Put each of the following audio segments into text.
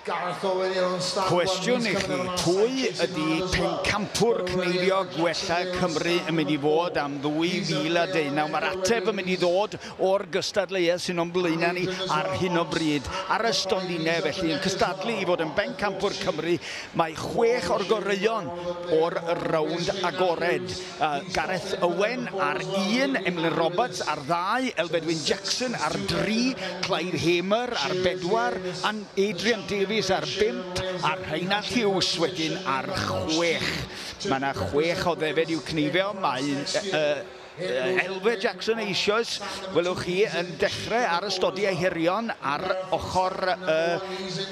Cwestiwn i chi, pwy ydy pencampwr cneifio gwella Cymru yn mynd i fod am 2019? Mae'r ateb yn mynd i ddod o'r gystadleuaeth sy'n o'n blaenau ni ar hyn o bryd. Ar y stondinau felly, yn cystadlu i fod yn bencampwr Cymru, mae 6 o'r goreuon o'r rownd agored. Gareth Owen ar 1, Emlyn Roberts ar 2, Elfed Wyn Jackson ar 3, Clive Hamer ar 4, Adrian Davies ar 5, a Rheinald Hughes wedyn ar 6. Mae yna 6 o ddefed i'w cneifio. Mae Elfed Jackson eisoes, welwch chi, yn dechrau ar y stodiau hirion ar ochr,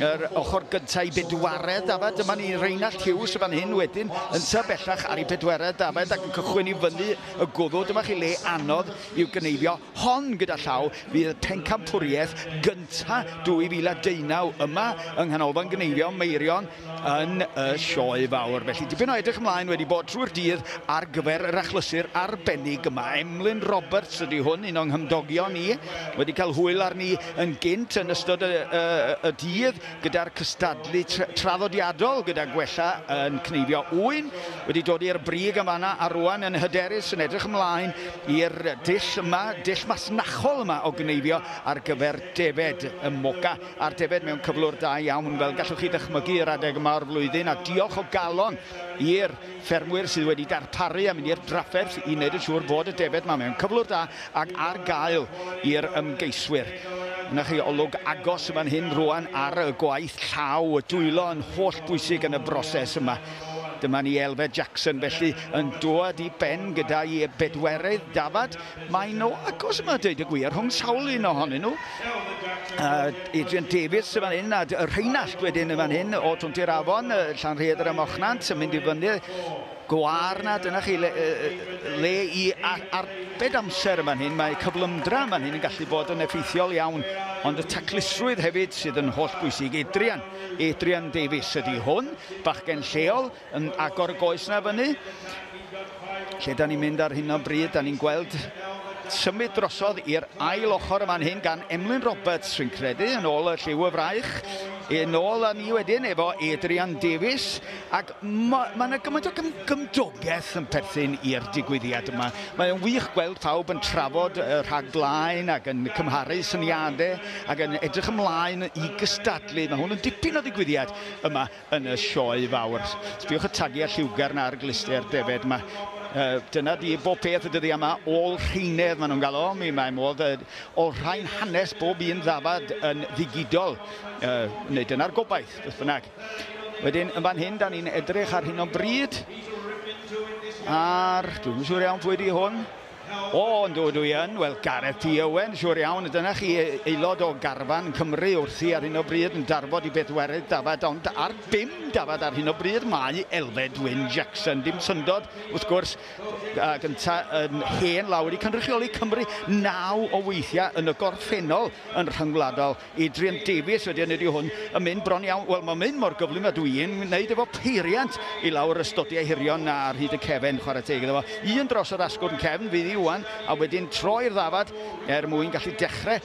yr ochr gyntaf i bedwaredd dafad. Dyma ni Rheinald Hughes fan hyn wedyn yn bellach ar ei bedwaredd dafad ac yn cychwyn i fyny y gwddw. Dyma chi le anodd i'w gneifio. Hon gyda llaw fydd pencampwriaeth gyntaf 2019 yma yng Nghanolfan Gneifio Meirion yn y sioe fawr. Felly dipyn o edrych ymlaen wedi bod trwy'r dydd ar gyfer yr achlysur arbennig yma. Emlyn Roberts ydy hwn, un o'n nghymdogion ni, wedi cael hwyl arni yn gynt yn ystod y dydd gyda'r cystadlu traddodiadol gyda gwella yn cneifio ŵyn, wedi dod i'r brig yn fan'na a rwan yn hyderus yn edrych ymlaen i'r dull yma, dull masnachol yma o gneifio ar gyfer defed y moga, a'r defed mewn cyflwr da iawn, fel gallwch chi ddychmygu yr adeg yma o'r flwyddyn, a diolch o galon i'r ffermwyr sydd wedi darparu a mynd i'r drafferth i wneud yn siŵr fod y defed yma mewn cyflwr da ac ar gael i'r ymgeiswyr. Yna chi olwg agos yn fan hyn rwan ar y gwaith llaw, y dwylo yn holl bwysig yn y broses yma. Dyma ni Elfed Jackson felly yn dod i ben gyda'i bedwerydd dafad. Mae nhw agos yma, dweud y gwir, rhwng sawl un ohonyn nhw. Adrian Davies yn fan hyn, a Rheinald wedyn yn fan hyn o Twnti'r Afon, Llanrhaeadr ym Mochnant, yn mynd i fyny gwar na, dyna chi le i arbed amser yn fan hyn. Mae cyflymdra yn fan hyn yn gallu bod yn effeithiol iawn, ond y taclusrwydd hefyd sydd yn holl bwysig. Adrian Davies ydy hwn, bachgen lleol, yn agor y goes na fyny. Lle da ni'n mynd ar hyn o bryd, da ni'n gweld symud drosodd i'r ail ochr yma'n hyn gan Emlyn Roberts, dwi'n credu, yn ôl y lliw y fraich. Yn ôl â ni wedyn efo Adrian Davies, ac mae yna gymaint o gymdogaeth yn perthyn i'r digwyddiad yma. Mae'n wych gweld pawb yn trafod rhag blaen ac yn cymharu syniadau ac yn edrych ymlaen i gystadlu. Mae hwn yn dipyn o ddigwyddiad yma yn y sioe fawr. Sbiwch y tagiau lliwgar na ar glistiau'r defed yma. Dyna di bob peth y dyddiau yma, ôl rheinedd maen nhw'n gael o. Mi mae modd olrhain hanes bob un ddafad yn ddigidol. Neu dyna'r gobaith, beth bynnag. Wedyn, yn fan hyn, da ni'n edrych ar hyn o bryd. Ar, dwi'n siŵr iawn pwy di hwn. O, yndw, dwi yn. Wel, Gareth T. Owen, siŵr iawn. Dyna chi aelod o garfan Cymru wrthi ar hyn o bryd yn darfod i bedwerydd dafad, ond ar 5 dafad ar hyn o bryd mae Elfed Wyn Jackson. Dim syndod, wrth gwrs, gynta yn hen law wedi cynrychioli Cymru 9 o weithiau yn y gorffennol yn rhyngwladol. Adrian Davies wedi ydy hwn yn mynd bron iawn, wel, mae'n mynd mor gyflym a dwi'n wneud efo peiriant i lawr y stodiau hirion ar hyd y cefen, chwarae teg iddo fo. Un dros yr asgwrn cefn fydd i wan, a wedyn troi'r ddafad er mwyn gallu dechrau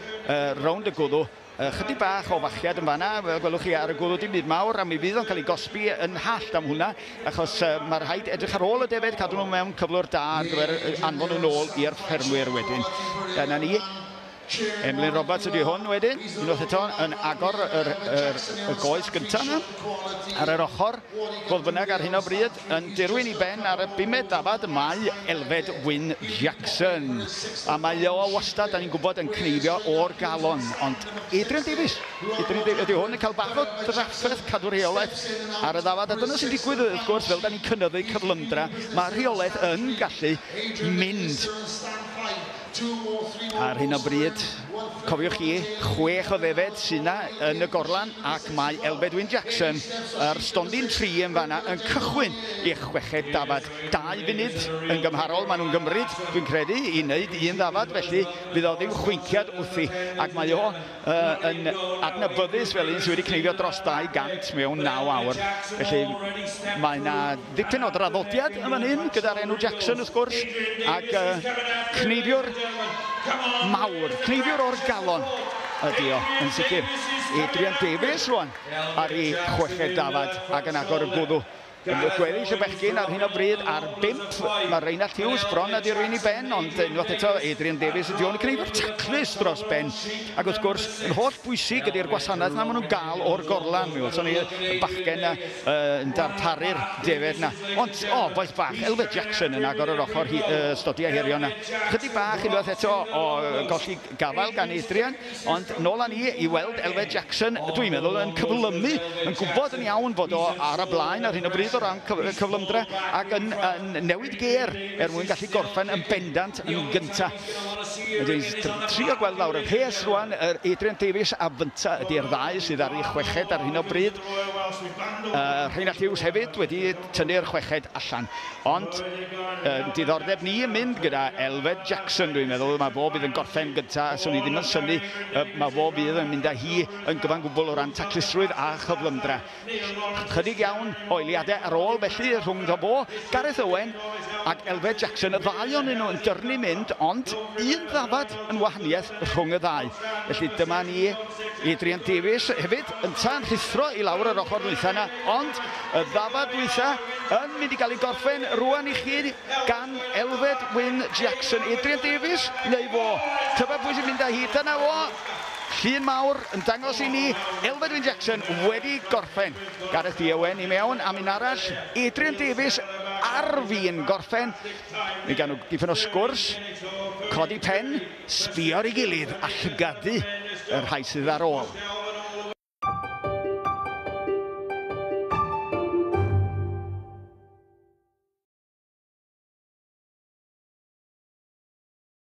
rownd y gwddw. Chydig bach o fachiad yn fanna, fel gwelwch chi ar y gwddw dim byd mawr, a mi fydd o'n cael ei gosbi yn hallt am hwnna, achos mae rhaid edrych ar ôl y defed, cadw nhw mewn cyflwr da ar gyfer anfon nhw'n ôl i'r ffermwyr wedyn. Dyna ni. Emlyn Roberts ydy hwn wedyn, unwaith eto yn agor y goes gyntaf yna, ar yr ochr. Fodd bynnag ar hyn o bryd yn dirwyn i ben ar y bumed dafad mae Elfed Wyn Jackson. A mae o wastad, da ni'n gwybod, yn cneifio o'r galon. Ond Adrian Davies ydy hwn yn cael bach o drafferth cadw rheolaeth ar y ddafad. A dyna sy'n digwydd, wrth gwrs, fel da ni'n cynyddu cyflymdra, mae rheolaeth yn gallu mynd. Ar hyn o bryd, cofiwch chi, 6 o ddefed sydd yna yn y gorlan, ac mae Elfed Wyn Jackson ar stondin 3 yn fanna yn cychwyn i chweched dafad. 2 funud yn gymharol maen nhw'n gymryd, dwi'n credu, i wneud un ddafad, felly fydd o ddim chwinciad wrthi. Ac mae o yn adnabyddus fel un sydd wedi cneifio dros 200 mewn 9 awr. Felly mae yna ddipyn o draddodiad yn fan hyn gyda'r enw Jackson wrth gwrs, ac cneifiwr mawr, cneifiwr o'r galon. ydi o, yn sicr. Adrian Davies rwan ar ei chweched dafad ac yn agor y gwddw. Yn gweddill y bechgyn ar hyn o bryd ar 5. Mae Reinald Hughes bron a dirwyn i ben, ond unwaith eto Adrian Davies ydi o'n gwneud o'r taclus dros ben. Ac wrth gwrs, yn holl bwysig ydy'r gwasanaeth na maen nhw'n gael o'r gorlan. Mi welson ni y bachgen na yn darparu'r defed na. Ond, o, boeth bach, Elfed Jackson yn agor yr ochr stodiau hirion na. Chydig bach unwaith eto o golli gafael gan Adrian, ond nôl â ni i weld Elfed Jackson, dwi'n meddwl, yn cyflymu, yn gwybod yn iawn fod o ar y blaen ar hyn o bryd o ran cyflymdra ac yn newid gêr er mwyn gallu gorffen yn bendant yn gynta. Dwi'n trio gweld lawr y rhes rwan, yr Adrian Davies a Fynta ydy'r ddau sydd ar ei chweched ar hyn o bryd. Rheinald Hughes hefyd wedi tynnu'r chweched allan. Ond diddordeb ni yn mynd gyda Elfed Jackson, dwi'n meddwl. Mae fo bydd yn gorffen gynta, swn i ddim yn synnu. Mae fo bydd yn mynd â hi yn gyfan gwbl o ran taclusrwydd a chyflymdra. Chydig iawn o eiliadau ar ôl felly rhwng fo, Gareth Owen ac Elfed Jackson, y ddau ohonyn nhw yn dyrnu mynd, ond un ddafad yn wahaniaeth rhwng y ddau. Felly dyma ni Adrian Davies hefyd yn tan rhuthro i lawr yr ochr dwytha yna, ond y ddafad dwytha yn mynd i gael ei gorffen rwan i chi gan Elfed Wyn Jackson. Adrian Davies neu fo? Tybed pwy sy'n mynd â hi? Dyna fo! Llun mawr yn dangos i ni Elfed Wyn Jackson wedi gorffen. Gareth Owen i mewn am un arall. Adrian Davies ar fin gorffen. Mi gawn nhw dipyn o sgwrs, codi pen, sbio ar ei gilydd a llygadu y rhai sydd ar ôl.